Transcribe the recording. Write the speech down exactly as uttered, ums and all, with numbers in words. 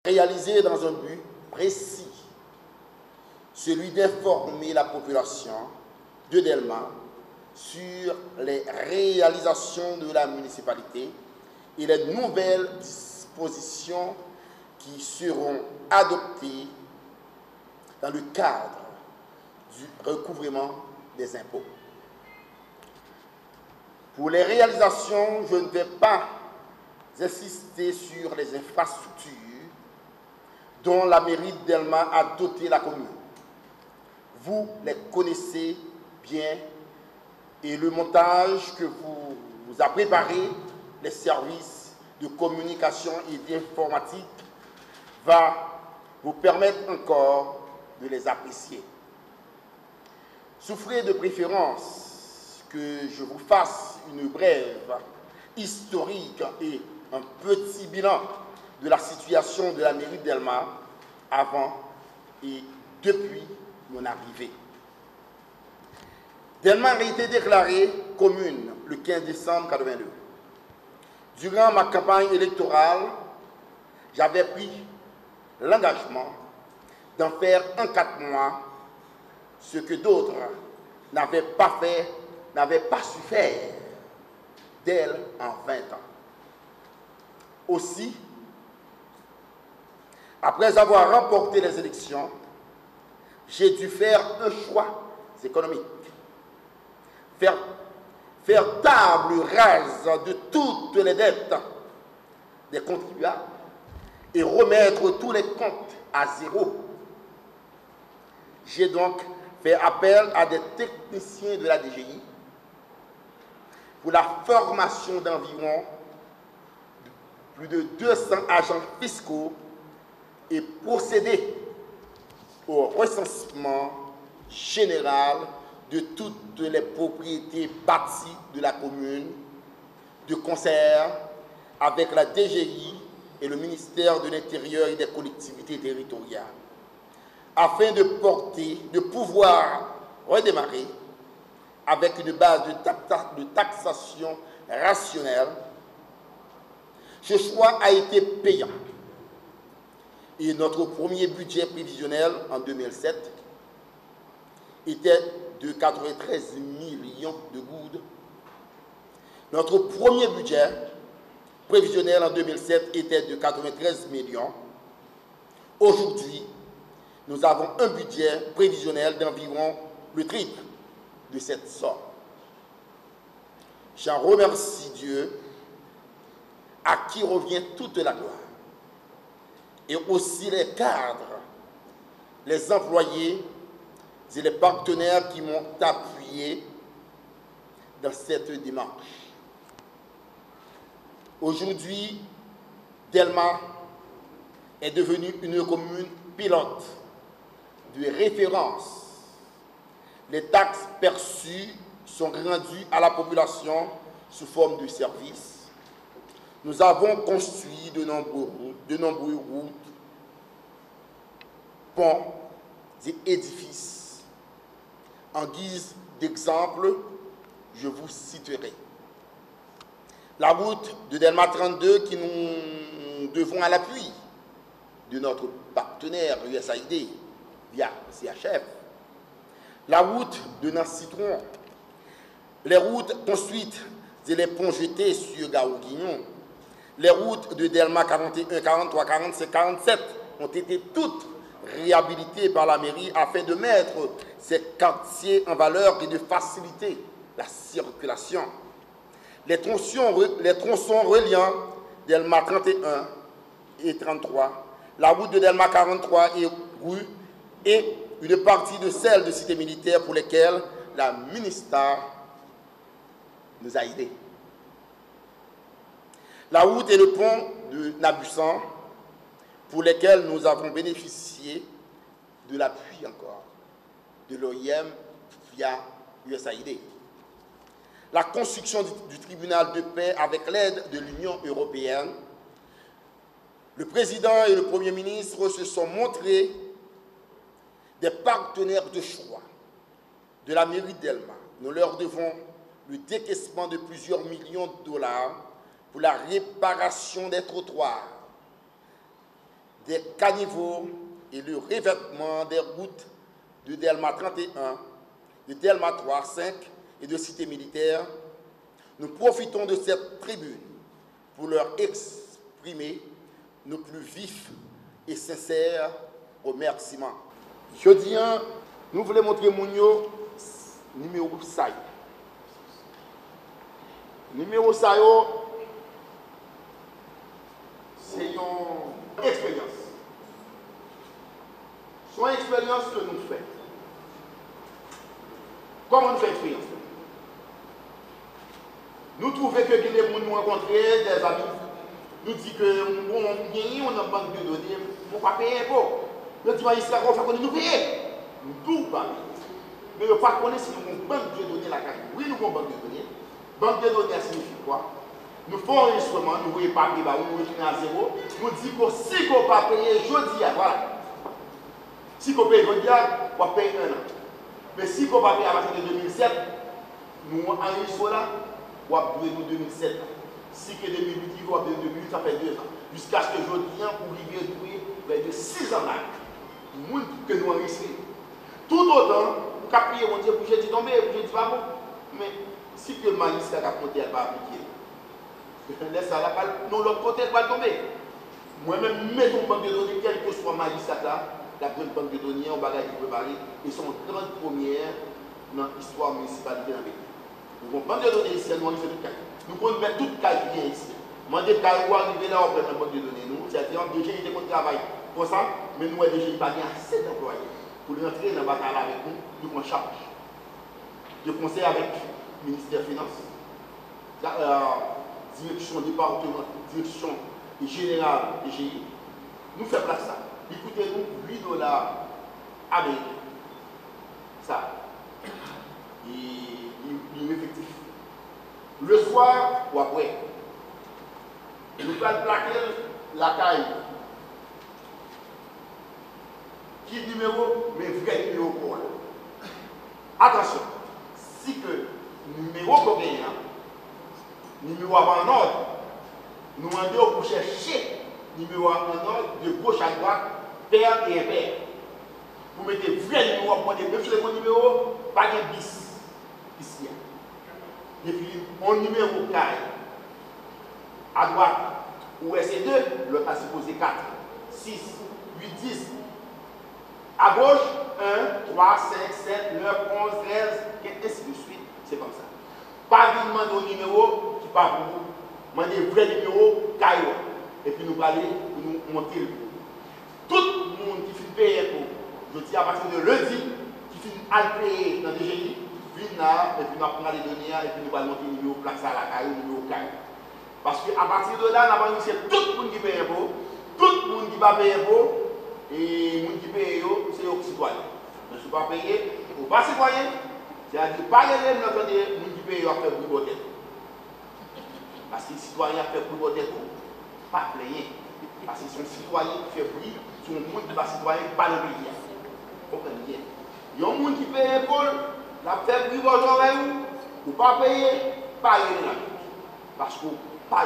réalisé dans un but précis, celui d'informer la population de Dèlma sur les réalisations de la municipalité et les nouvelles dispositions qui seront adoptées dans le cadre du recouvrement des impôts. Pour les réalisations, je ne vais pas insister sur les infrastructures dont la mairie de Dèlma a doté la commune. Vous les connaissez bien et le montage que vous, vous a préparé les services de communication et d'informatique va vous permettre encore de les apprécier. Souffrez de préférence que je vous fasse une brève historique et un petit bilan de la situation de la mairie de Dèlma avant et depuis mon arrivée. Dèlma a été déclarée commune le quinze décembre quatre-vingt-deux. Durant ma campagne électorale, j'avais pris l'engagement d'en faire en quatre mois ce que d'autres n'avaient pas fait, n'avaient pas su faire d'elle en vingt ans. Aussi, après avoir remporté les élections, j'ai dû faire un choix économique. Faire, faire table rase de toutes les dettes des contribuables et remettre tous les comptes à zéro. J'ai donc fait appel à des techniciens de la D G I pour la formation d'environ plus de deux cents agents fiscaux et procéder au recensement général de toutes les propriétés bâties de la commune, de concert avec la D G I et le ministère de l'Intérieur et des Collectivités territoriales, afin de porter, de pouvoir redémarrer avec une base de, taxa- de taxation rationnelle. Ce choix a été payant et notre premier budget prévisionnel en deux mille sept était de quatre-vingt-treize millions de gourdes. Notre premier budget prévisionnel en deux mille sept était de quatre-vingt-treize millions. Aujourd'hui, nous avons un budget prévisionnel d'environ le triple de cette somme. J'en remercie Dieu, à qui revient toute la gloire, et aussi les cadres, les employés et les partenaires qui m'ont appuyé dans cette démarche. Aujourd'hui, Dèlma est devenue une commune pilote de référence. Les taxes perçues sont rendues à la population sous forme de services. Nous avons construit de nombreux, de nombreuses routes, ponts et édifices. En guise d'exemple, je vous citerai la route de Dèlma trente-deux que nous devons à l'appui de notre partenaire U S A I D via C H F, la route de Nancy Tron, les routes construites et les ponts jetés sur Garo Guignon, les routes de Dèlma quarante et un, quarante-trois, quarante-cinq, quarante-sept ont été toutes réhabilitées par la mairie afin de mettre ces quartiers en valeur et de faciliter la circulation. Les tronçons, re- les tronçons reliant Dèlma trente et un et trente-trois, la route de Dèlma quarante-trois et rue et une partie de celle de Cité Militaire pour lesquelles la Minista nous a aidés. La route et le pont de Nabussan pour lesquels nous avons bénéficié de l'appui encore de l'O I M via U S A I D. La construction du, du tribunal de paix avec l'aide de l'Union européenne. Le président et le premier ministre se sont montrés des partenaires de choix de la mairie de Dèlma. Nous leur devons le décaissement de plusieurs millions de dollars pour la réparation des trottoirs, des caniveaux et le revêtement des routes de Delma trente et un, de Delma trois cinq et de Cité Militaire, nous profitons de cette tribune pour leur exprimer nos plus vifs et sincères remerciements. Jodi a, nou vle montre moun yo nimewo sa yo. Nimewo sa yo, se yon eksperyans. Se yon eksperyans ke nou fè. Kòman nou fè eksperyans la? Nou twouve ke gen de moun nou rankontre, dèzami, nou di ke, bon, m genyen yon nan bank de done, mwen pa peye enpo. Yo di majistra, kòman w fè konnen nou peye? Nou tou pa peye. Men yo pa konnen si nou gen yon bank de done lakay nou. Wi, nou gen yon bank de done. Bank de done a siyifi kwa? Nou fè yon anrejistreman, nou voye papye ba ou, nou retounen a zewo, nou di ke si ke w pa peye jodi a, vwala. Si ke w peye jodi a, w ap peye en an. Men si ke w pa peye apati de de mil sèt, nou anrejistre w la, w ap dwe nou de mil sèt la. Si ke de mil uit rive, w ap dwe nou de mil uit, sa fè de zan. Jiskaske jodi a, ou rive dwe prè de sis zan bay moun ke nou anrejistre. Toutotan, ou ka priye Bondye pou jedi tonbe, pou jedi pa bon. Men, si ke majistra k ap monte a pa aplike l, lè sa a, l ap al nan lòt kote, l pral tonbe. Mwen menm, m mete yon bank de done, kèlkeswa majistra sa, l ap jwenn bank de done an, yon bagay ki prepare, e se yon gran premyè nan istwa minisipalite nan peyi. Nou gen yon bank de done isi a, nou anrejistre tout kay. Nou konn mèt tout kay ki gen isi a. Mande kay ou a, rive la, w ap wè nan bank de done nou. Sèten, D G I te konn travay konsa, men nou wè D G I pa gen ase d anplwaye pou l rantre nan batay la avèk nou, li pran chaj de konsèy avèk ministè finans, direksyon depatman, direksyon jeneral D G I, nou fè plak sa. Li koute nou uit dola ameriken. Sa, li, li, li efektif. Leswa, w ap wè. Nou pral plake l lakay. Ki nimewo? Men vrè nimewo pa w la. Atansyon, si ke nimewo ke w genyen an, nimewo a pa an òd, nou mande w pou chèche nimewo a an òd, de goch a dwat, pè e enpè. Pou mete vrè nimewo a, pou mande menm si w te gen yon nimewo, pa gen bis isi a. Depi yon nimewo kay adwat, ou wè se de, lòt la sipoze kat, sis, uit, dis. Agoch, en, twa, senk, sèt, nèf, onz, trèz, kenz, ensi de swit, se kòmsa. Pa vin mande yon nimewo ki pa pou ou. Mande vrè nimewo kay ou a. Epi nou prale pou nou monte l pou ou. Tout moun ki fin peye enpo jodi a, apati de lendi, ki fin al peye nan D G I, vin la, epi n ap pran de done a, epi nou pral monte nimewo plak sa lakay ou, nimewo kay ou. Paske apati de la, n ap anrejistre tout moun ki peye enpo, tout moun ki pa peye enpo, e moun ki peye yo, se yo k sitwayen. Men si w pa peye, ou pa sitwayen, sètadi pa rele m lè w tande moun ki peye yo ap fè bri bò tèt ou. Paske sitwayen ap fè bri bò tèt ou, pa plenyen. Paske se yon sitwayen ki fè bri, se yon moun ki pa sitwayen, ki pa nan peyi a. Konprann byen. Yon moun ki peye enpo l, l ap fè bri bò zòrèy ou, ou pa peye, pa rele l ankò. Paske w